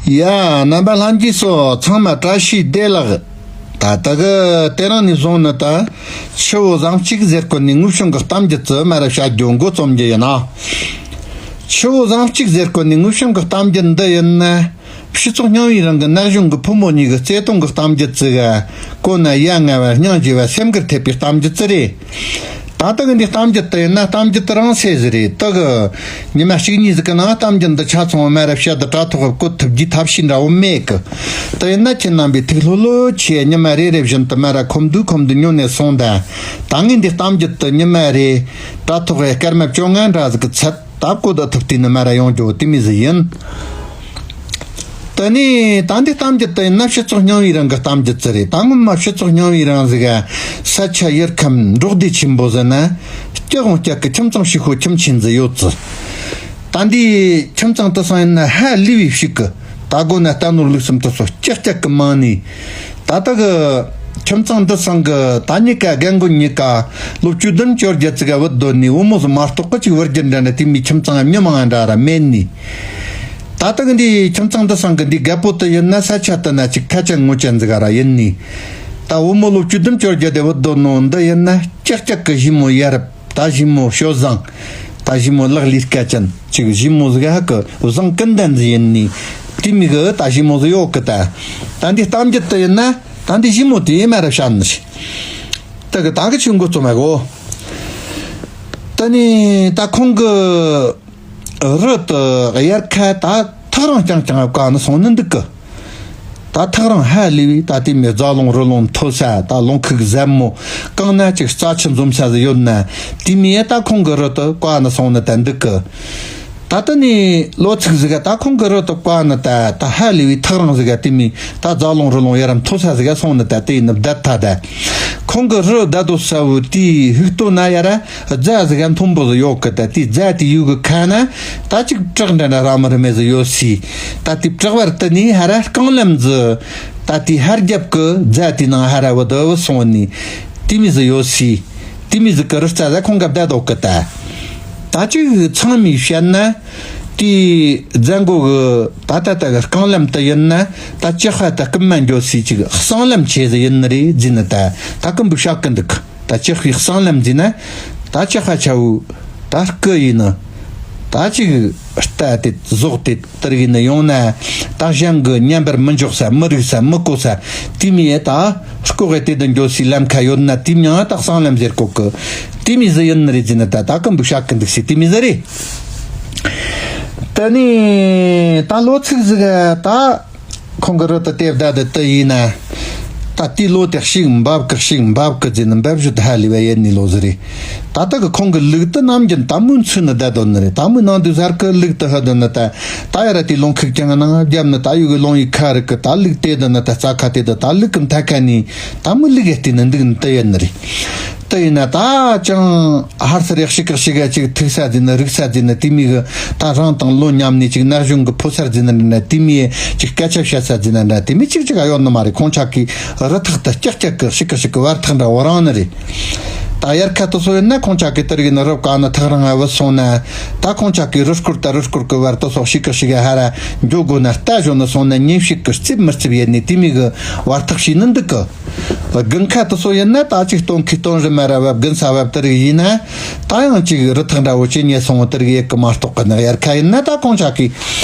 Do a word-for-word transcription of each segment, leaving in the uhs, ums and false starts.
ཡ། རྣམ་པ་ལྷན་རྒྱས་ཚོ་ཚང་མ་བཀྲ་ཤིས་བདེ་ལེགས། ད་ལྟ་གི་དེ་རིང་ནས་བཟུང་ནི་ད་ཆུ་བོ་ཟངས་གཅིག་ཟེར་གོ་ནི་དངོས་བྱུང་གི་གཏམ་རྒྱུད་ཚོ་མར་ར་བཤད་རྒྱུ་འགོ་རྩོམ་རྒྱུ་ཡིན་ན། ཆུ་བོ་ཟངས་གཅིག་ཟེར་གོ་ནི་དངོས་བྱུང་གི་གཏམ་རྒྱུད་འདི་ཡིན་ན། སྤྱི་ཚོགས་རྙིང་བའི་རིང་གི་ན་གཞོན་གྱི་ཕོ་མོ་གཉིས་ཀྱི་བརྩེ་དུང་གི་གཏམ་རྒྱུད་ཅིག་ག་གོ་ན་ཡ་ང་བ་སྙིང་རྗེ་བ་སེམས་འགུལ་ཐེབས་པའི་གཏམ་རྒྱུད་ཅིག་རེད། ད་ལྟ་གི་འདི་གཏམ་རྒྱུད་དེ་ཡིན་ན་གཏམ་རྒྱུད་དེ་རིང་སེ་ཟིག་རེད། ད་གི་ཉི་མ་གཅིག་གཉིས་ཟིག་གི་ནང་གཏམ་རྒྱུད་འདི་ཆ་ཚང་བ་མར་ར་བཤད་དུ་དྲ་ཐོག་གི་བཀོད་ཐུབ་རྒྱུའི་ཐབས་ཤེས་འདྲ་བོ་མེད་གི། དེ་ཡིན་ན་ཁྱེད་རྣམ་པའི་ཐུགས་ལྷོད་ལྷོད་བྱས། ཉི་མ་རེ་རེ་བཞིན་དུ་མར་ར་ཁོམ་དུས་ཁོམ་དུས་ཉོ་ནས་སོང་ད། ད་ངས་འདི་གཏམ་རྒྱུད་དེ་ཉི་མ་རེ་དྲ་ཐོག་གི་སྐར་མ་བཅོ་ལྔ་འདྲ་ཟིག་གི་ཚད། ད་གོ་ད་ཐུབ་དུས་ནི་མར་ར་ཡོང་རྒྱུ་དེ་མོ་ཟིག་ཡིན། དེ་ནས་ད་འདི་གཏམ་རྒྱུད་དེ་ཡིན་ན་སྤྱི་ཚོགས་རྙིང་བའི་རིང་གི་གཏམ་རྒྱུད་ཅིག་རེད། ད་སྔོན་མ་སྤྱི་ཚོགས་རྙིང་བའི་རིང་ཟིག་ག་ས་ཆ་ཡུལ་ཁམས་འབྲོག་སྡེ་ཆེན་པོ་ཟིག་ན་སྐྱི་ཧོང་སྐྱ་གི་ཁྱིམ་ཚང་ཞིག་ཧོ་ཁྱིམ་ཆེན་ཟིག་ཡོད་ཅི། ད་འདི་ཁྱིམ་ཚང་དེ་སང་ཡིན་ན་ཧ་ལས་པའི་ཞིག་གི། ད་གོ་ན་རྟ་ནོར་ལུག་གསུམ་དེ་ཚོ་སྐྱི་སྐྱ་གི་མང་ནི། ད་ལྟ་གི་ཁྱིམ་ཚང་འདི་སང་གི་ད་གཉིས་ཀ་རྒན་རྒོན་གཉིས་ཀ་ལོ་བཅུ་བདུན་བཅོ་བརྒྱད་ཅིག་ག་བུད་སྡོད་ནི་བུ་མོ་ཟིག་མ་གཏོགས་གི་ཅིག་བུ་རྒྱུད་འདྲ་འདྲ་དེ་མོ་ཁྱིམ་ཚང་མྱི་མང་འདྲ་ར་མེད་ནི། ད་ལྟ་གི་འདི་ཁྱིམ་ཚང་འདི་སང་གི་འདི་རྒད་པོ་དེ་ཡིན་ན་ས་ཆ་དེ་ན་ཅིག་ཁ་ཅན་ངོ་ཅན་ཟིག་ག་ར་ཡིན་ནི། ད་བུ་མོ་ལོ་བཅུ་བདུན་བཅོ་བརྒྱད་དེ་བུད་སྡོད་ནོ་འདི་ཡིན་ན་སྐྱི་སྐྱི་གི་ཞི་མོ་ཡ་རབས། ད་ཞི་མོ་ཞོ་བཟང་། ད་ཞི་མོ་ལག་ལས་སྐལ་ཅན་ཅིག་ཞི་མོ་ཟིག་ཧ་གི་བཟང་ཀུན་ལྡན་ཟིག་ཡིན་ནི། དེ་མོ་གི་ད་ཞི་མོ་ཟིག་ཡོད་གི། ད་ད་འདི་གཏམ་རྒྱུད་དེ་ཡིན་ན་ད་འདི་ཞི་མོ་དེ་མར་ར་བཤད་ནི་ཞིག་ད་གི་ད་གི་ཆུ་འགོ་རྩོམ་མ་གོ། ད་ནི་ད་ཁོང་གི་རི་དེ་དབྱར་ཁ་ད་ཐག་རིང་རྐྱང་རྐྱང་བཀག་ནི་སོང་ནི་འདུག་གི། ད་ཐག་རིང་ཧ་ལས་པའི་ད་དེ་མོ་རྫ་ལུང་རི་ལུང་མཐོ་ས། ད་ལུང་ཁུག་ཟབ་མོ། གང་ན་ཅིག་རྩྭ་ཆུ་འཛོམས་ས་ཟིག་ཡོད་ན་དེ་མོ་ཡ་ད་ཁོང་གི་རི་དེ་བཀག་ནི་སོང་ནི་ད་འདུག་གི། ད་ལྟ་ནས་ལོ་ཚིགས་ཟིག་ག་ད་ཁོང་གི་རི་དེ་བཀག་ནི་ད་ད་ཧ་ལས་པའི་ཐག་རིང་ཟིག་ག་དེ་མོ་ད་རྫ་ལུང་རི་ལུང་ཡ་ར་མཐོ་ས་ཟིག་ག་སོང་ནི་ད་དེ་ཡིན་ནི་བསྡད་ཐ་ད། ཁོང་གི་རི་བསྡད་དོ་ས་བོ་དེའི་ཧུག་ཏོ་ན་ཡ་ར་རྫ་ཟིག་ག་མཐོན་པོ་ཟིག་ཡོད་གི། ད་དེའི་རྫ་དེའི་ཡུལ་གི་ཁ་ན་ད་ཅིག་བྲག་འདྲ་འདྲ་ར་མི་རི་མེ་ཟིག་ཡོད་སི། ད་དེའི་བྲག་བར་དུ་ནས་ཧ་ར་རྐང་ལམ་ཟིག་ད་དེའི་ཧར་རྒྱབ་གི་རྫ་དེའི་ནང་ཧ་ར་བུད་དེ་བུད་སོང་ནི། དེ་མོ་ཟིག་ཡོད་སི། དེ་མོ་ཟིག་གི་རི་རྩ་ཟིག་ཁོང་ག་བསྡད་དོ་གི་ད། ད་ཅིག་ཚང་མས་བཤད་ན། དེའི་རྫ་མགོ་གི་ད་ད་ད་གི་རྐང་ལམ་དེ་ཡིན་ན་ད་ལྕགས་པ་ད་རྐུན་མ་འགྱོ་སའི་ཅིག་གསང་ལམ་ཆེ་ཟིག་ཡིན་ནི་རེད་ཟེར་ནི་ད། ད་རྐུན་པོ་བཤད་གི་འདུག་ད་ལྕགས་པའི་གསང་ལམ་ཟེར་ན་ད་ལྕགས་པ་ཆ་བོ་ད་རྐུ་ཡིན་ནི། ད་ཅིག་རྟ་དེ་ཟོག་དེ་དེར་གི་ནི་ཡོང་ན་ད་གཞན་གི་མཉམ་པར་མི་འཇོག་ས། མི་རིག་ས། མི་གོ་ས། དེ་མོ་ཡ་ད་ལྐོག་གི་དེ་དུ་འགྱོ་སའི་ལམ་ཁ་ཡོད་ན་དེ་མྱིང་ད་གསང་ལམ་ཟེར་གོ་གི། དེ་མོ་ཟིག་ཡིན་ནི་རེད་ཟེར་ནི་ད། ད་རྐུན་པོ་བཤད་གི་འདུག་སི་དེ་མོ་ཟིག་རེད། དེ་ནས་ད་ལོ་ཚིགས་ཟིག་ག་ད་ཁོང་གི་རི་དེ་དེ་བསྡད་དེ་དེ་ཡིན་ན། ད་དེའི་ལོ་དེ་ཞིག་འབབ་གི་ཞིག་འབབ་གི་ཟེར་ནི་འབབ་གཞི་དེ་ཧ་ལས་པ་ཡིན་ནི་ལོ་ཟིག་རེད། ད་ལྟ་གི་ཁོང་གི་ལུག་དེ་ནམ་རྒྱུན་ད་མོའི་ཚུད་ནི་བསྡད་དོ་ནི་རེད། ད་མོའི་ནང་དུ་གཟར་གི་ལུག་དེ་ཧ་དོ་ནི་ད། ད་ཡ་ར་དེའི་ལུང་ཁུག་ཀྱང་ནང་རྒྱབ་ནི་ད་ཡུ་གི་ལུང་ཡི་ཁ་རི་གི་ད་ལུག་དེ་དོ་ནི་ད་རྩྭ་ཁ་དེ་དོ་ད་ལུག་གི་མཐའ་ཁ་ནི་ད་མོའི་ལུག་ཡ་དེ་ནི་འདུག་ནི་དེ་ཡིན་ནི་རེད། དེ་ཡིན་ན་ད་ཅང་ཧར་སར་ཡག་ཤི་ཀག་ཤི་ག་ཅིག་ཐུག་ས་ཟིན་ན་རིག་ས་ཟིན་ན་དེ་མོ་གི་ད་རང་དང་ལོ་མཉམ་ནི་ཅིག་ན་གཞོན་གི་ཕོ་སར་ཟིན་ན་ན་དེ་མོ་ཅིག་སྐད་ཆ་བཤད་ས་ཟིན་ན་ན་དེ་མོ་ཅིག་ཅིག་ཨ་ཡོད་ནི་མ་རེད། ཁོང་ཅག་གི་རི་ཐག་ད་ཀྱག་ཀྱག་གི་ཤི་ཀག་ཤི་ཀག་བར་ཐག་འདྲ་བོ་རང་ནི་རེད། ད་དབྱར་ཁ་དུ་སོ་ཡིན་ན་ཁོང་ཅག་གི་དེར་གི་ནི་རི་བཀག་ནི་ཐག་རིང་ང་བུད་སོང་ན་ད་ཁོང་ཅག་གི་རི་སྐོར་ད་རི་སྐོར་གི་བར་དུ་སོགས་ཤི་ཀག་ཤི་ག་ཧ་ར་འགྱོ་དགོ་ན་རྟ་ཞོན་ནི་སོང་ན་ཉིན་ཞིག་གི་རྩིབ་མི་རྩིབ་ཡེ་ནི་དེ་མོ་གི་བར་ཐག་ཤི་ནི་འདུག་གི། དགུན་ཁ་དུ་སོ་ཡིན་ན་ད་ཅིག་སྟོན་ཁའི་སྟོན་རི་མ་ར་བབ་དགུན་ས་བབ་དེར་གི་ཡིན་ན་ད་ཡང་ཅིག་རི་ཐག་འདྲ་བོ་ཅི་ཉེ་སོང་བོ་དེར་གི་ཡེ་གི་མ་གཏོགས་གི་ནི། དབྱར་ཁ་ཡིན་ན་ད་ཁོང་ཅག་གི་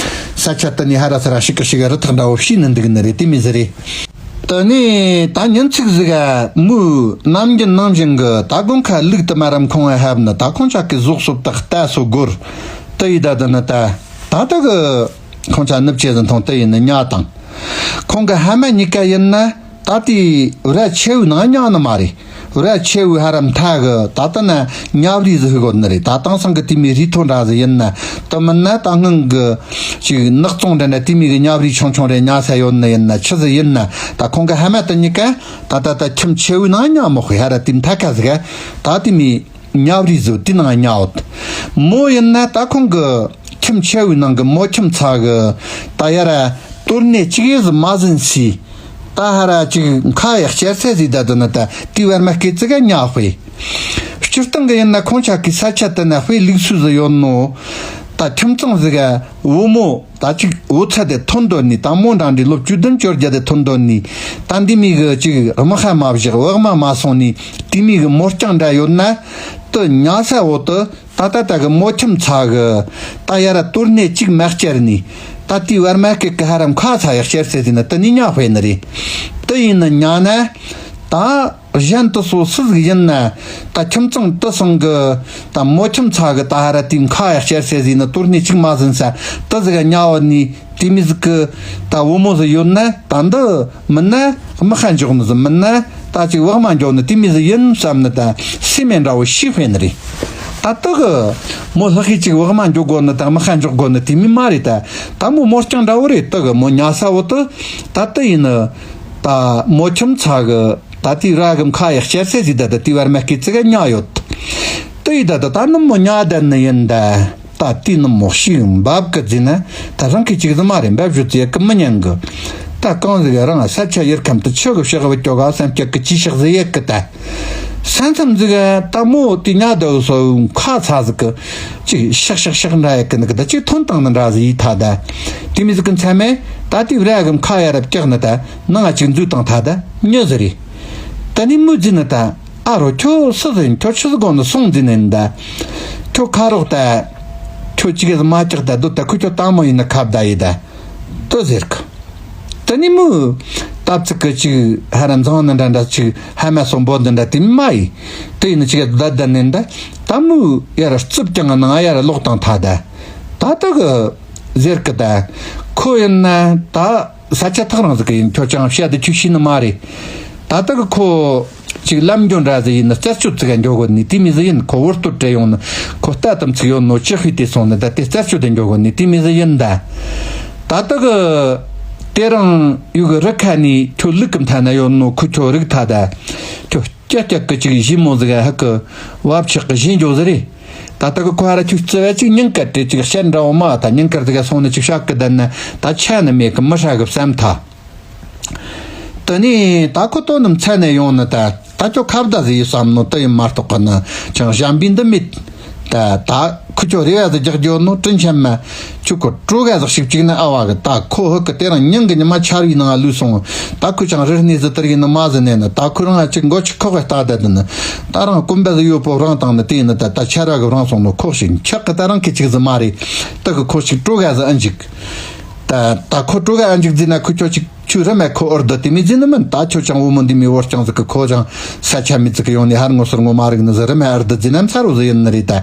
ས་ཆ་དེ་ནི་ཧ་ར་ས་ར་ཤི་ཀག་ཤི་ག་རི་ཐག་འདྲ་བོ་ཤི་ནི་འདུག་ནི་རེད། དེ་མོ་ཟིག་རེད། དེ་ནས་ད་ཉིན་ཚིགས་ཟིག་ག་མོའི་ནམ་རྒྱུན་ནང་བཞིན་གི་ད་དགུན་ཁ་ལུག་དེ་མ་རམ་ཁོང་ང་ཧབ་ནི་ད་ཁོང་ཅག་གི་ཟོག་སོབ་དག་རྟ་སོ་སྒོར་དེ་ཡི་ད་དེ་ནི་ད་ད་ད་གི་ཁོང་ཅག་ནུབ་ཆེ་ཟིན་ཐོང་དེ་ཡིན་ནི་ཉ་དང་། ཁོང་གི་ཧ་མ་གཉིས་ཀ་ཡིན་ན་ད་དེའི་ར་ཆེ་བའི་ནང་ཉ་ནི་མ་རེད། ར་ཆེ་བའི་ཧ་ར་མཐའ་གི་ད་ལྟ་ན་ཉ་བྲིས་ཟིག་ཧི་གོ་ནི་རེད། ད་དེང་སང་གི་དེ་མོའི་རི་མཐོ་འདྲ་ཟིག་ཡིན་ན་དེ་མིན་ན་ད་སྔོན་གི་ཅིག་ནགས་ཚོང་འདྲ་ན་དེ་མོའི་གི་ཉ་བྲིས་ཆུང་ཆུང་རེ་ཉ་ས་ཡོད་ནི་ཡིན་ན་ཆི་ཟིག་ཡིན་ན་ད་ཁོང་གི་ཧ་མ་དེ་གཉིས་ཀ་ད་ད་ད་ཁྱིམ་ཆེ་བའི་ནང་ཉ་མོ་ཧི་ཧ་ར་དེ་མཐའ་ཁ་ཟིག་ག་ད་དེ་མོའི་ཉ་བྲིས་ཟིག་དེ་ནང་ཉ་འོད། མོ་ཡིན་ན་ད་ཁོང་གི་ཁྱིམ་ཆེ་བའི་ནང་གི་མོ་ཁྱིམ་ཚ་གི་ད་ཡ་ར་དོར་ནས་ཅིག་ཡེ་ཟི་མ་ཟིན་སི། ད་ཧ་ར་ཅིག་ཁ་ཡག་ཤར་ཚད་ཟིག་ད་དུ་ན་ད་དེའི་བར་མ་སྐེ་ཙི་ག་ཉ་དཔེ། སྤྱིར་བཏང་གི་ཡིན་ན་ཁོང་ཅག་གི་ས་ཆ་དེ་ན་དཔེ་ལུགས་སུ་ཟིག་ཡོད་ནོ། ད་ཁྱིམ་ཚང་ཟིག་ག་བུ་མོ་ད་ཅིག་བུ་ཚ་དེ་ཐོན་དོན་ནི། ད་མོ་འདྲ་འདྲའི་ལོ་བཅུ་བདུན་བཅོ་བརྒྱད་དེ་ཐོན་དོན་ནི། ད་འདི་མི་གི་ཅིག་དམག་ཧ་མ་བཞག་བག་མ་མ་སོང་ནི། དེ་མི་གི་མོ་རྐྱང་འདྲ་ཡོད་ན། དུ་ཉལ་ས་འོག་ཏུ་ད་ད་ད་གི་མོ་ཁྱིམ་ཚ་གི་ད་ཡ་ར་དོར་ནས་ཅིག་མ་བསྐྱལ་ནི། ད་དེའི་བར་མ་སྐད་གི་ཧ་ར་མཁའ་ཚ་ཡག་བསྐྱལ་ཟེར་ཟིན་ན་དུ་ནི་ཉ་དཔེ་ནི་རེད། དུ་ཡིན་ན་ཉ་ན་ད། གཞན་དུ་སོ་སུ་ཟིག་ཡིན་ན། ད་ཁྱིམ་ཚང་དུ་སོང་གི་ད་མོ་ཁྱིམ་ཚ་གི་ད་ཧ་ར་དེའི་མཁའ་ཡག་བསྐྱལ་ཟེར་ཟིན་ན་དོར་ནས་ཅིག་མ་ཟིན་ས་དུ་ཟིག་ག་ཉ་བ་ནི། དེ་མི་ཟིག་གི་ད་བུ་མོ་ཟིག་ཡོད་ན། ད་འདི་མིན་ན་དམག་ཧ་འཇོག་ནི་ཟིག་མིན་ན། ད་ཅིག་བག་མ་འཇོག་ནི་དེ་མི་ཟིག་ཡིན་བསམ་ནི་ད་སེམས་མེད་འདྲ་བོ་ཞིག་དཔེ་ནི་རེད། ད་དུ་གི་མོ་ལྷག་གིས་ཅིག་བག་མ་འཇོག་དགོ་ནི་ད་དམག་ཧ་འཇོག་དགོ་ནི་དེ་མི་མ་རེད། ད་ད་མོ་མོ་རྐྱང་འདྲ་བོ་རེད། དུ་གི་མོ་ཉལ་ས་བོ་དུ་ད་དུ་ཡིན་ནི། ད་མོ་ཁྱིམ་ཚ་གི་ད་དེའི་ར་གི་མཁའ་ཡག་བསྐྱལ་ཟེར་ཟིག་ད་ད་དེའི་བར་མ་སྐད་ཅིག་ག་ཉ་ཡོད། དུ་ཡི་ད་ད་ད་ནི་མོ་ཉ་ད་ནི་ཡིན་ད། ད་དེ་ནི་མོ་ཤིག་འབབ་གི་ཟིན་ན་ད་རང་གི་ཅིག་ཟིག་མ་རེད། འབབ་ཞུ་ཙི་ཡེ་གི་མི་ཉན་གི། ད་གང་ཟིག་རང་ས་ཆ་ཡུལ་ཁམས་དུ་ཆུ་གི་ཕྱག་བུ་ཅོ་ག་སེམས་སྐྱག་གི་ཅི་ཤག་ཟི་ཡེ་གི་ད། ས་མཚམས་ཟིག་ད་མོ་དེ་ཉ་ད་བུ་སོ་མཁའ་ཚ་ཟིག་གི་ཅིག་ཤག་ཤག་ཤག་འདྲ་ཡེ་གི་ནི་གི་ད་ཅིག་ཐོན་བཏང་ནི་འདྲ་ཟིག་ཡི་ད་ད། དེ་མི་ཟིག་གི་མཚན་མེད་ད་དེ་ར་གི་མཁའ་ཡ་ར་བཀྱག་ནི་ད་ནང་ང་ཅིག་འཛུལ་བཏང་ད་ད་མྱི་ཟིག་རེད། ད་ནི་མོ་ཟིན་ནི་ད། ཨ་རོ་ཁྱོད་སུ་ཟིན། ཁྱོད་ཆི་ཟིག་གོ་ནི་སོང་ཟིན་ནི་ད། ཁྱོད་ཁ་རོག་ད། ཁྱོད་ཅི་གེ་ཟིག་མ་ཀྱག་ད་དུ་ད་ཁུ་ཁྱོད་དང་མོ་ཡིན་ན་ཁབ་ད་ཡི་ད། དུ་ཟེར་གི། ད་ནི་མོ། ད་ཙི་གི་ཅིག་ཧ་ར་འཛང་ནི་འདྲ་འདྲ་ཅིག་ཧ་མ་སོང་བོ་འདི་འདྲ་དེ་མ་ཡི། དུ་ཡིན་ནི་ཅི་གེ་ད་ད་ནི་ད། ད་མོ་ཡ་ར་རྩུབ་ཀྱང་ནང་ཡ་ར་ལོག་བཏང་ཐ་ད། ད་ད་གི་ཟེར་གི་ད། ཁོ་ཡིན་ན་ད། ས་ཆ་ཐག་རིང་ཟིག་གི་ཡིན། ཁྱོད་ཅང་བཤད་དུ་ཁྱོད་ཤེས་ནི་མ་རེད། ད་ལྟ་གི་ཁོ་ཅིག་ལམ་འགྱོ་འདྲ་ཟིག་ཡིན་ན་རྩད་གཅོད་ཙིག་ག་འགྱོ་གོ་ནི་དེ་མི་ཟིག་ཡིན། ཁོ་བོར་སྟོད་བྲེ་ཡོང་ནི་ཁོ་ལྟ་དམ་ཚིག་ཡོད་ནོ་ཅི་ཧུས་དེ་སོང་ནི་ད་དེ་རྩད་གཅོད་དུ་འགྱོ་གོ་ནི་དེ་མི་ཟིག་ཡིན་ད། ད་ལྟ་གི་དེ་རིང་ཡུ་གི་རི་ཁ་ནི་ཁྱོད་ལུག་གི་མཐའ་ན་ཡོད་ནོ་ཁོ་ཁྱོད་རིག་ཐ་ད། ཁྱོད་སྐྱག་སྐྱག་གི་ཅིག་ཞི་མོ་ཟིག་ཧ་གི་བབ་ཆག་གི་ཞིན་འགྱོ་ཟི་རེད། ད་ལྟ་གི་ཁོ་ཧ་ར་ཁྱོད་རྩི་བ་ཅིག་ཉིན་དཀར་དེ་ཅིག་བཤད་འདྲ་བོ་མ་ད་ཉིན་དཀར་ཟིག་སོང་ནི་ཅིག་བཤད་གི་ད་ན་ད་ཆ་ནི་མེད་གི་མི་ཧྲ་གི་བསམ་ཐ། དེ་ནས་ད་ཁོ་དོན་དམ་ཚད་ནས་ཡོང་ནི་ད་ད་ཁྱོད་ཁ་བརྡ་ཟིག་ཡིན་བསམ་ནོ་དེ་ཡིན་མ་གཏོགས་གི་ནི་ཅང་གཞན་པའི་འདི་མེད། ད་ད་ཁོ་ཁྱོད་རེ་བ་ཟིག་རྒྱག་རྒྱུ་ནོ་དྲིན་ཆེན་མ། ཁྱོད་ཁོ་སྤྲོ་ག་ཟིག་ཞིག་ཅིག་ནི་ཨ་བ་གི་ད་ཁོ་ཧུ་གི་དེ་རིང་ཉིན་གི་ཉི་མ་ཆར་བའི་ནང་ལུས་སོང་། ད་ཁོ་ཅང་རི་སྣེ་ཟི་དར་གི་ནི་མ་ཟི་ནས་ནི་ད་ཁོ་རང་ཅིག་མགོ་ཆུ་ཁོག་གི་ལྟ་ད་དི་ནི། ད་རང་གོམ་པ་ཟི་ཡོད་པོ་རང་བཏང་ནི་དེ་ནི་ད་ད་ཆར་བ་གི་རང་སོང་ནོ་ཁོག་ཞིག་ཆག་གི་ད་རང་གི་ཅིག་ཟི་མ་རེད། ད་གི་ཁོ་ཞིག་སྤྲོ་ག་ཟི་ཨ་འཇིག་ད་ད་ཁོ་སྤྲོ་ག་ཨ་འཇིག་ཟི་ན་ཁོ་ཁྱོད་ཅིག་ཁྱོད་རི་མ་ཁོ་ཨར་ད་དེ་མི་ཟི་ནི་མིན། ད་ཁྱོད་ཅང་བུ་མོ་འདི་མི་བོར་ཅང་ཟི་གི་ཁོ་ཅང་ས་ཆ་མི་ཙི་གི་ཡོང་ནི་ཧར་ངོ་སོར་ངོ་མ་རིག་ནི་ཟི་རི་མ་ཨར་ད་ཟི་ན་མཚར་བོ་ཟི་ཡིན་ནི་རེད་ད།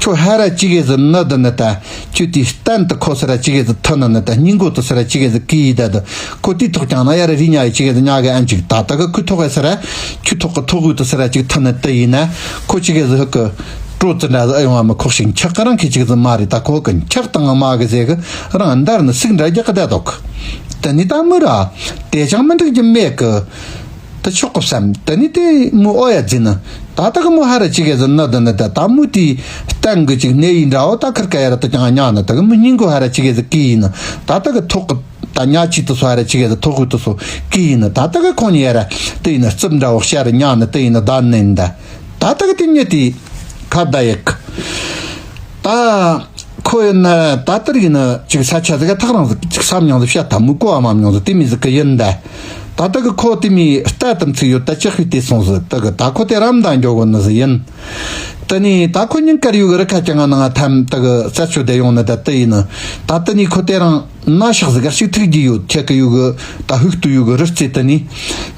ཁྱོད་ཧ་ར་ཅི་གེ་ཟི་ནི་དི་ནི་ད། ཁྱོད་དེའི་སྟན་དུ་ཁོ་སི་ར་ཅི་གེ་ཟི་ཐི་ནི་ནི་ད། སྙིང་མགོ་དུ་སི་ར་ཅི་གེ་ཟི་ཀི་ཡི་ད་དི། ཁོ་དེའི་ཐོག་ཀྱང་ན་ཡ་ར་རི་ཉ་ཡི་ཅི་གེ་ཟི་ཉ་གི་ཨན་ཅིག་ད་ད་གི་ཁོའི་ཐོག་གི་སི་ར། ཁྱོད་ཐོག་གི་ཐོག་གི་དུ་སི་ར་ཅིག་ཐི་ནི་དི་ཡིན་ན། ཁོ་ཅི་གེ་ཟི་ཧུ་གི་སྤྲོ་ཙི་འདྲ་ཟི་ཨ་ཡོང་བ་མི་ཁོག་ཞིག་འཁྱག་གི་རང་གི་ཅིག་ཟི་མ་རེད། ད་ཁོ་གི་འཁྱག་དང་མ་གི་ཟེ་གི་རང་འདར་ནི་སིག་འདྲ་རྒྱག་གི་ད་དོག་དི་ནི་ད་མི་ར་དེ་ཅང་མི་འགྲིག་རྒྱུ་མེད་གི། དུ་ཆོག་གི་བསམ། དེ་ནི་དེ་མོ་ཨོ་ཡ་ཟིན་ནི། ད་ལྟ་གི་མོ་ཧ་ར་ཅི་གེ་ཟི་ནི་དི་ནི་ད་ད་མོ་དེའི་སྟེང་གི་ཅིག་གནས་ཡིན་འདྲ་བོ་ད་ཁིར་ཀ་ཡ་ར་དུ་ཀྱང་ཉག་ནི་ད་གི་མོ་སྙིང་གོ་ཧ་ར་ཅི་གེ་ཟི་ཀི་ཡིན་ནི། ད་ལྟ་གི་ཐོག་གི་ད་ཉག་ཅི་དུ་སོ་ཧ་ར་ཅི་གེ་ཟི་ཐོག་གི་དུ་སོ་ཀི་ཡིན་ནི། ད་ལྟ་གི་ཁོང་ཉི་ཡ་ར་དེ་ཡིན་ནི་རྩུབ་འདྲ་བོ་ཤ་ར་ཉག་ནི་དེ་ཡིན་ནི་ད་ནི་ཡིན་ད། ད་ལྟ་གི་དེ་ཉི་དེ་ཁ་བརྡ་ཡེག་ད། ཁོ་ཡིན་ན་ད་ལྟར་ཡིན་ན་ཅིག་ས་ཆ་ཟིག་ག་ཐག་རིང་ཟིག་ཅིག་བསམ་མྱོང་ཟིག་བཤད་ཐབས་མི་གོ་བ་མ་མྱོང་ཟིག་དེ་མི་ཟིག་གི་ཡིན་ད། ད་ལྟ་གི་ཁོ་དེ་མི་ལྟ་དམ་ཚིག་ཡོད་ད་ཅི་ཧུས་དེ་སོང་ཟིག་ད་གི་ད་ཁོ་དེ་རམ་ད་འགྱོ་གོ་ནི་ཟིག་ཡིན། དེ་ནི་ད་ཁོ་ཉིན་དཀར་ཡུ་གི་རི་ཁ་ཅང་ང་ནང་ཐམ་ད་གི་རྩད་ཆོད་དེ་ཡོང་ནི་ད་དེ་ཡིན་ནི། ད་དེ་ནི་ཁོ་དེ་རང་ན་ཤག་ཟིག་ག་ཞིག་ཐུག་རྒྱུ་ཡོད། ཁྱེད་ཀི་ཡུ་གི་ད་ཧུག་ཏུ་ཡུ་གི་རི་རྩེ་དེ་ནི་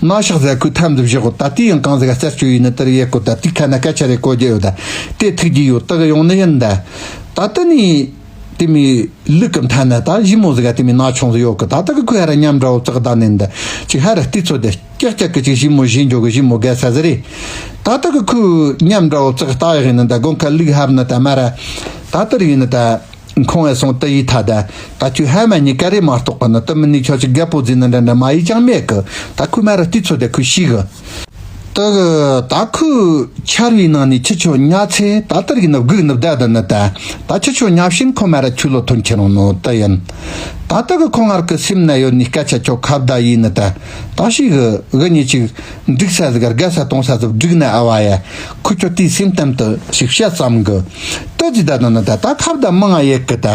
ན་ཤག་ཟིག་ཁོས་ཐམ་ཟིག་བཞག་གོ། ད་དེ་ཡང་གང་ཟིག་ག་རྩད་ཆོད་ཡིན་ནི་དེར་ཡེ་གོ། ད་དེ་ཁ་ན་སྐད་ཆ་རེ་གོ་རྒྱུ་ཡོད་ད་དེ་ཐུག་རྒྱུ་ཡོད་ད་གི་ཡོང་ནི་ཡིན་ད། ད་དེ་ནི། དེ་མི་ལུག་གི་མཐའ་ན་ད་ཞི་མོ་ཟིག་ག་དེ་མི་ན་ཆུང་ཟིག་ཡོད་གི། ད་ད་གི་ཁོས་ཧ་ར་ཉམས་འདྲ་བོ་ཙག་ད་ནི་འདི་ཅིག་ཧ་ར་ལྟོས་ཚོད་དེ་ཀྱག་ཀྱག་གི་ཅིག་ཞི་མོ་ཞི་འཇོག་གི་ཞི་མོ་རྒས་ས་ཟིག་རེད། ད་ད་གི་ཁོས་ཉམས་འདྲ་བོ་ཙག་ད་ཡག་ཡིན་ནི་ད་དགོང་ཁ་ལུག་ཧབ་ནི་ད་མ་ར་ད་དེར་ཡིན་ནི་ད་ཁོང་ཨེ་སོང་དེ་ཡི་ཐ་ད་ད་ཁྱོད་ཧ་མ་ཉི་ཀ་རེ་མ་གཏོགས་གི་ནི་དེ་མི་ནི་ཁྱོད་ཅིག་རྒད་པོ་ཟིག་ནི་འདྲ་འདྲ་མ་ཡི་ཅང་མེད་གི། ད་ཁོས་མ་ར་ལྟོས་ཚོད་དེ་ཁོས་ཤི་གི། ད་གི་ད་ཁོས་ཆར་བའི་ནང་ནས་ཁྱི་ཆོ་ཉལ་ཚེ་ད་ལྟར་གྱི་ནི་སྒུག་ནི་བསྡད་ད་ནི་ད། ད་ཁྱི་ཆོ་ཉལ་བཞིན་ཁོ་མ་ར་ཆུ་ལོ་ཐོན་ཁྱེར་རུང་ནོ་ད་ཡིན། ད་ལྟ་གི་ཁོང་ངར་གི་སེམས་ན་ཡོད་ནི་སྐད་ཆ་ཁྱོད་ཁ་བརྡ་ཡིན་ནི་ད། ད་ཞིག་གི་གི་ཉིད་ཅིག་འགྲིག་ས་ཟིག་དགའ་ས་གཏོང་ས་ཟིག་འགྲིག་ན་ཨ་བ་ཡ། ཁུ་ཁྱོད་དེའི་སེམས་གཏམ་དུ་ཞིག་བཤད་བསམ་གི། ད་ཅི་ད་ད་ན་ད་ད་ཁ་བརྡ་མང་ང་ཡེད་གི་ད།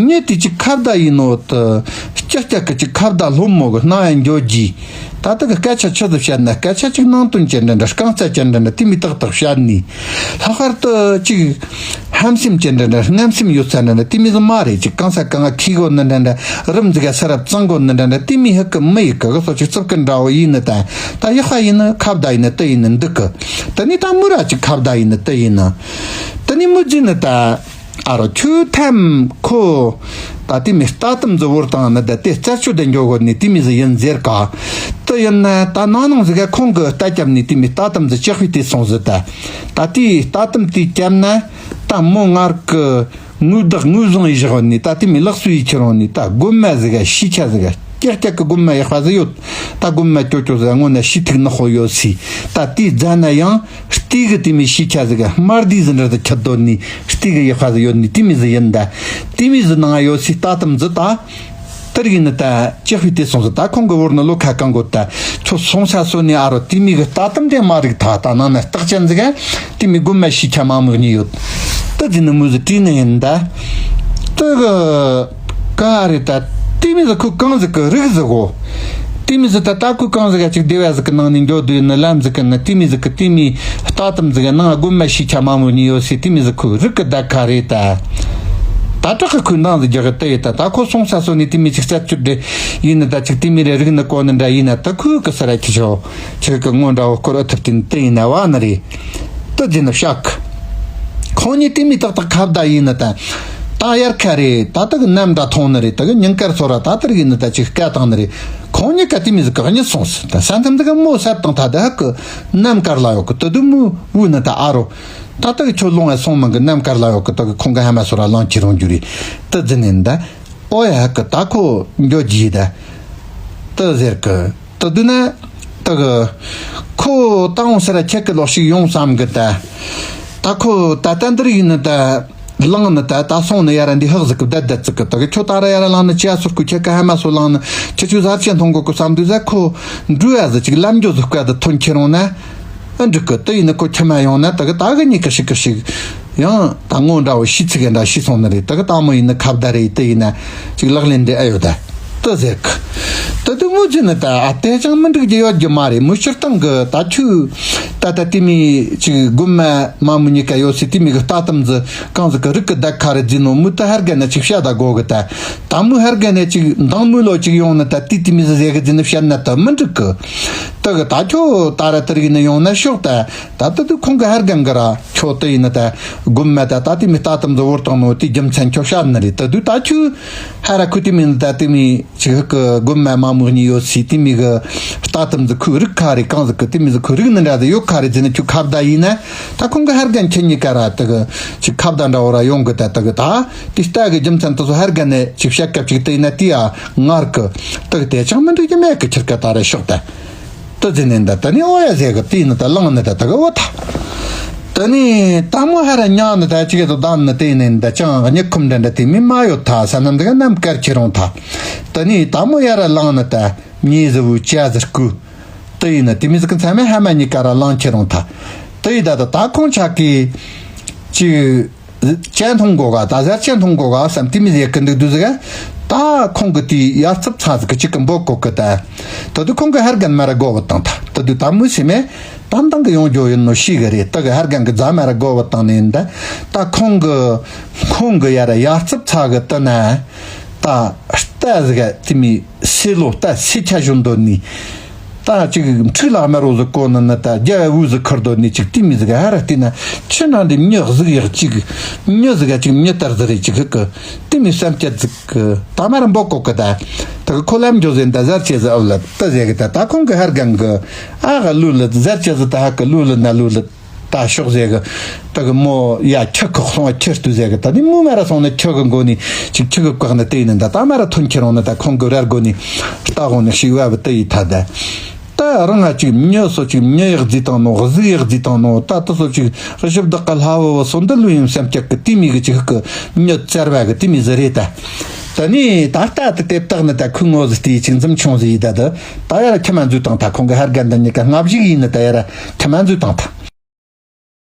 ངས་དེ་ཅིག་ཁ་བརྡ་ཡིན་ནོ་ད། སྐྱ་སྐྱ་གི་ཅིག་ཁ་བརྡ་ལྷོད་མོ་གི་སྣང་ཡ་འགྱོ་རྒྱུ། ད་ལྟ་གི་སྐད་ཆ་ཆི་ཟིག་བཤད་ན་སྐད་ཆ་ཅིག་ནང་དོན་ཅན་འདྲ་འདྲ་རྐང་ཚ་ཅན་འདྲ་འདྲ་དེ་མི་ཏག་ཏག་བཤད་ནི། ལྷག་པར་དུ་ཅིག་ཧམ་སེམས་ཅན་འདྲ་འདྲ་རྔམ་སེམས་ཡོད་ས་འདྲ་འདྲ་དེ་མི་ཟིག་མ་རེད། ཅིག་གང་ས་གང་ང་ཁི་གོ་ནི་འདྲ་འདྲ་རིམ་ཟིག་ག་ས་རབ་གཙང་གོ་ནི་འདྲ་འདྲ་དེ་མི་ཧི་གི་མི་ཡི་གི་གི་སོ་ཅིག་རྩུབ་གི་འདྲ་བོ་ཡིན་ནི་ད། ད་ཡག་པ་ཡིན་ནི་ཁ་བརྡ་ཡིན་ནི་དེ་ཡིན་ནི་འདུག་གི། དེ་ནི་ད་མུ་ར་ཅིག་ཁ་བརྡ་ཡིན་ནི་དེ་ཡིན་ནི། དེ་ནི་མུ་ཇི་ནི་ད། ཨ་རོ་ཁྱོད་ཐམ་ཁོ། ད་དེ་མི་ལྟ་དམ་ཟི་བོར་བཏང་ནི་ད་དེ་རྩད་གཅོད་དེ་འཇོག་གོ་ནི་དེ་མི་ཟི་ཡིན་ཟེར་ག། དེ་ཡིན་ན་ད་ནང་ནང་ཟི་ག་ཁོང་གི་ལྟ་རྒྱབ་ནི་དེ་མི་ལྟ་དམ་ཟི་ལྕགས་ཕི་དེ་སོང་ཟི་ད། ད་དེ་ལྟ་དམ་དེ་རྒྱབ་ན་ད་མོ་ངར་གི་དངུལ་བདག་དངུལ་བཟང་ཡི་བཞག་ནི་ད་དེ་མི་ལག་སུ་ཡི་ཁྱེར་འོང་ནི་ད་རྒོད་མ་ཟི་ག་ཤི་ཆ་ཟི་ག་ཀྱག་ཀྱག་གི་རྒོད་མ་ཡག་པ་ཟི་ཡོད། ད་རྒོད་མ་ཅོ་ཅོ་ཟི་ག་སྔོན་ན་ཤི་ཐིག་ནག་པོ་ཡོད་སི། ད་དེ་རྫ་ན་ཡང་། རྟའི་གི་དེ་མི་ཤི་ཆ་ཟིག་དམར་དེ་ཟི་འདྲ་དུ་ཁྱི་དོ་ནི་རྟའི་གི་ཡི་ཧ་ཟི་ཡོད་ནི་དེ་མི་ཟི་ཡིན་ད། དེ་མི་ཟི་ནང་ཡོད་སི་ལྟ་དམ་ཟི་ད། དེར་ཡིན་ནི་ད་ཅི་ཧུའི་དེ་སོང་ཟི་ད་ཁོང་གི་བོར་ནི་ལོ་ཁ་གང་གོ་ད། ཁྱོད་སོང་ས་སོ་ནི་ཨ་རོ་དེ་མི་གི་ལྟ་དམ་དེ་མ་རིག་ད་ད་ནང་ན་རྟགས་ཅན་ཟིག་དེ་མི་རྒོད་མ་ཤི་ཆ་མ་མུག་ནི་ཡོད། ད་ཟི་ནི་མུ་ཟི་བྲིས་ནི་ཡིན་ད། དེ་གི་ག་རེད་ད། དེ་མི་ཟི་ཁུ་གང་ཟི་གི་རིག་ཟི་གོ། དེ་མི་ཟི་ད་ད་ཁུ་གང་ཟི་ག་ཅིག་སྡེ་བ་ཟི་གི་ནང་ནས་འགྱོ་དུས་ནི་ལམ་ཟི་གི་ནི་དེ་མི་ཟི་གི་དེ་མི་ལྟ་དམ་ཟི་གི་ནང་རྒོད་མ་ཤི་ཆ་མ་མོ་ནི་ཡོད་སི་དེ་མི་ཟི་ཁུ་རིག་གི་ད་ག་རེད་ད། ད་དྲག་གི་ཁུ་འདང་ཟི་རྒྱག་གི་ད་ཡི་ད་ད་ཁོ་སོང་ས་སོ་ནི་དེ་མི་ཅིག་རྩད་གཅོད་འདྲེ་ཡིན་ནི་ད་ཅིག་དེ་མི་རེ་རིག་ནི་གོ་ནི་འདྲ་ཡིན་ན་ད་ཁུ་གི་ས་ར་ཁྱི་ཆོ་ཁྱི་གི་ངོ་འདྲ་བོ་སྐོར་ཨ་ཐུབ་དེ་ནི་དེ་ཡིན་ན་བ་ནི་རེད། ད་ཟི་ནི་བཤག་ཁོང་ཉིད་དེ་མི་ཏག་ཏག་ཁ་བརྡ་ཡིན་ནི་ད། ད་དབྱར་ཁ་རེད་ད་ད་གི་ནམ་འདྲ་ཐོང་ནི་རེད་ད་གི་ཉིན་དཀར་ཚོ་ར་ད་ད་རིག་ཡིན་ནི་ད་ཅིག་སྐད་བཏང་ནི་རེད། ཁོང་ཉིད་ཀ་དེ་མི་ཟི་ག་གཉིད་སོང་སི་ད་ས་མཚམས་ད་གི་མོ་སད་བཏང་ད་ད་ཧ་གི་ནམ་དཀར་ལ་ཡོད་གི་ད་དུ་མོ་བུ་ནི་ད་ཨ་རོ། ད་ད་གི་ཁྱོད་ལོང་ཡ་སོང་མང་གི་ནམ་དཀར་ལ་ཡོད་གི་ད་གི་ཁོང་གི་ཧ་མ་སོ་ར་ལང་ཁྱི་རོང་རྒྱུ་རེད། ད་ཟི་ནི་ད། ཨོ་ཡ་ཧ་གི་ད་ཁོ་འགྱོ་རྒྱུ་ད། ད་ཟེར་གི། ད་དུ་ན། ད་གི། ཁོ་ད་འོང་ས་ར་ཁྱེད་ཀྱི་ལོག་ཞིག་ཡོང་བསམ་གི་ད། ད་ཁོ་ད་ལྟ་འདིར་ཡིན་ནི་ད། ལངས་ནི་ད་ད་སོང་ནི་ཡ་ར་འདི་ཧག་ཟིག་གི་བསྡད་བསྡད་ཙིག་གི་ད་གི་ཁྱོད་ད་ར་ཡ་ར་ལངས་ནི་ཅི་ཡ་སོར་ཁུ་ཁྱེད་ཀ་ཧ་མ་སོ་ལངས་ནི་ཁྱེད་ཆུ་ཟར་ཆེན་མཐོང་གོ་གི་བསམ་དུས་ཟ་ཁོ་འགྲུལ་ཡ་ཟི་ཅིག་ལམ་འགྱོ་ཟིག་བཀའ་ད་ཐོན་ཁྱེད་རུང་ན། ཨ་འགྲིག་གི་ད་ཡིན་ནི་ཁོ་ཁྱེད་མ་ཡོང་ན་ད་གི་ད་གི་ཉིད་ཀ་ཞིག་གི་ཞིག་ཡང་ད་ངོ་འདྲ་བོ་ཤི་ཚིག་གི་འདྲ་ཤི་སོང་ནི་རེད་ད་གི་ད་མོ་ཡིན་ནི་ཁ་བརྡ་རེད་ད་ཡིན་ན་ཅིག་ལག་ལེན་འདི་ཨ་ཡོད་ད། ཏི་ཟེར་གི། ཏི་དུ་མོ་ཇི་ནི་ད་ཨ་ཏེ་ཅང་མི་འགྲིག་རྒྱུ་ཡོད་རྒྱུ་མ་རེད། མོ་སྤྱིར་བཏང་གི་ད་ཆུ་ད་ད་ཏི་མི་ཅིག་རྒུན་མ་མ་མོ་གཉིས་ཀ་ཡོད་སི་ཏི་མི་གི་ལྟ་ཏམ་ཟི་གང་ཟི་གི་རིག་གི་ད་ཁ་རེ་ཟི་ནོ་མོ་ཏི་ཧར་ག་ནི་ཅིག་བཤད་ད་གོ་གི་ད། ད་མོ་ཧར་ག་ནི་ཅིག་མདང་མོ་ལོ་ཅིག་ཡོང་ནི་ད་ཏི་ཏི་མི་ཟི་ཟེ་གི་ཟི་ནི་བཤད་ན་ད་མི་འགྲིག་གི། ཏི་གི་ད་ཁྱོ་ད་ར་ཏི་རིག་ནི་ཡོང་ན་ཤོག་ད། ད་ཏི་དུ་ཁོང་གི་ཧར་ག་གི་ར་ཁྱོ་ཏི་ཡིན་ནི་ད་རྒུན་མ་ད་ད་ཏི་མི་ལྟ་ཏམ་ཟི་བོར་བཏང་ནོ་ཏི་རྒྱུ་མཚན་ཁྱོ་བཤད་ནི་རེད། ཏི་དུ་ད་ཆུ་ཧ་ར་ཁུ་ཏི་མི་ནི་ད་ཏི་མི། ཅིག་ཧི་གི་རྒུན་མ་མ་མོ་གཉིས་ཡོད་སི་ཏི་མི་གི་ལྟ་ཏམ་ཟི་ཁུ་རིག་ཁ་རེ་གང་ཟི་གི་ཏི་མི་ཟི་ཁུ་རིག་ནི་འདྲ་ཟི་ཡོད་ཁ་རེ་ཟི་ནི་ཁྱོད་ཁ་བརྡ་ཡིན་ན། ད་ཁོང་གི་ཧར་གན་ཁྱེད་གཉིས་ཀ་ར་ཏི་གི་ཅིག་ཁ་བརྡ་འདྲ་བོ་ར་ཡོང་གི་ད་ཏི་གི་ད་ཏི་ལྟ་གི་རྒྱུ་མཚན་ཏི་སོ་ཧར་གན་ནས་ཅིག་བཤད་སྐབས་ཅིག་ཏི་ཡིན་ན་ཏི་ཡ་ངར་གི་ཏི་གི་དེ་ཅང་མི་འགྲིག་གི་མེད་གི་ཁྱེར་ཀ་ད་ར་ཤོག་ད། ཏི་ཟི་ནི་ད་ཏི་ནི་ཨོ་ཡ་ཟེ་གི་ཏི་ནི་ད་ལང་ནི་ད་ཏི་གི་ཨོ་ད། ཏི་ནི་ད་མོ་ཧ་ར་ཉག་ནི་ད་ཅིག་གི་ད་ནི་ཏི་ནི་ད་ཅང་གི་ཉི་ཁུམ་འདྲ་འདྲ་ཏི་མི་མ་ཡོད་ད་ས་ནམ་ད་གི་ནམ་དཀར་ཁྱེར་རུང་ད། ཏི་ནི་ད་མོ་ཡ་ར་ལང་ནི་ད། མྱི་ཟི་བུ་ཅ་ཟི་རྐུ། ཏི་ཡིན་ན་ཏི་མི་ཟི་གི་མཚན་མེད་ཧ་མ་གཉིས་ཀ་ར་ལང་ཁྱེར་རུང་ཐ། ཏི་ཡི་ད་ད་ད་ཁོང་ཆ་གི་ཅི། ཅན་མཐོང་གོ་ག་ད་ཟར་ཅན་མཐོང་གོ་ག་བསམ་ཏི་མི་ཟི་ཡ་གི་འདུག་འདུག་ཟི་ག་ད་ཁོང་གི་ཏི་ཡར་ཚབ་ཚ་ཟི་གི་ཅིག་གི་འབོ་གོ་གི་ད། ད་དུ་ཁོང་གི་ཧར་གན་མ་ར་གོ་བ་བཏང་ད། ད་དུ་ད་མུ་སི་མེ་ད་མདང་གི་ཡོང་རྒྱུ་ཡིན་ནོ་ཤི་གི་རེད། ད་གི་ཧར་གན་གི་རྫ་མ་ར་གོ་བ་བཏང་ནི་ཡིན་ད། ད་ཁོང་གི་ཁོང་གི་ཡ་ར་ཡར་ཚབ་ཚ་གི་ཏི་ན་ད་ལྟ་ཟི་ག་ཏི་མི། སེ་ལོ་ད་སེ་ཆ་བཞོན་དོ་ནི། ད་ཅིག་འཁྲིག་ལ་མ་རོ་ཟི་གོ་ནི་ནི་ད་རྒྱ་བུ་ཟི་ཁར་དོ་ནི་ཅིག་ཏི་མི་ཟི་ག་ཧ་ར་ཏི་ན་ཆི་ན་འདི་མྱི་ཟིག་ཡག་ཅིག་མྱི་ཟི་ག་ཅིག་མྱི་ལྟར་ཟི་རེ་ཅིག་ཧི་གི་ཏི་མི་བསམ་སྐྱ་ཟིག་གི་ད་མ་ར་འབོ་གོ་གི་ད། ད་གི་ཁོ་ལམ་འཇོ་ཟེ་ད་ཟར་ཆེ་ཟི་ཨབ་ལ་ད་ཟེ་གི་ད་ད་ཁོང་གི་ཧར་གང་གི་ཨ་ག་ལུ་ལ་ཟར་ཆེ་ཟི་ད་ཧ་གི་ལུ་ལ་ན་ལུ་ལ། ད་ཤོག་ཟེ་གི། ད་གི་མོ་ཡ་ཁྱི་གི་སོང་བ་ཁྱི་ལྟོས་ཟེ་གི། ད་ནི་མོ་མ་ར་སོང་ནི་ཁྱི་གི་མགོ་ནི་ཅིག་ཁྱི་གི་བཀག་ནི་ཏི་ནི་ད་ད་མ་ར་ཐོན་ཁྱེར་རུང་ནི་ད་ཁོང་གི་ར་སྒོ་ནི་ལྟ་གོ་ནི་ཤིག་བ་བི་ཏི་ཡི་ཐ་ད། ད་ རང་ང་ཅིག་མྱི་སོ་ཅིག་མྱི་ཡག་རྫི་བཏང་ནོ། གཟུགས་ཡག་རྫི་བཏང་ནོ། ད་ལྟ་སོ་ཅིག་ཞིབ་བདག་གི་ལྷ་བུ་བུ་སོ་འདི་ལུ་ཡིན་སེམས་སྐྱག་གི་དེ་མི་གི་ཅིག་གི་མྱི་བཙལ་བ་གི་དེ་མི་ཟི་རེད་ད། ད་ནི་ད་ལྟ་དེ་དེབ་བཏགས་ནི་ད་ཁོའི་ངོ་ཟི་དེའི་ཅིག་འཛུམ་ཆུང་ཟི་ཡི་ད་དུ་ད་ཡར་ཁྱི་མ་འཛུལ་བཏང་ད། ཁོང་གི་ཧར་གན་ད་ཉི་ག་ལྔ་བཞི་ཡིན་ནི་ད་ཡར་ཁྱི་མ་འཛུལ་བཏང་ད།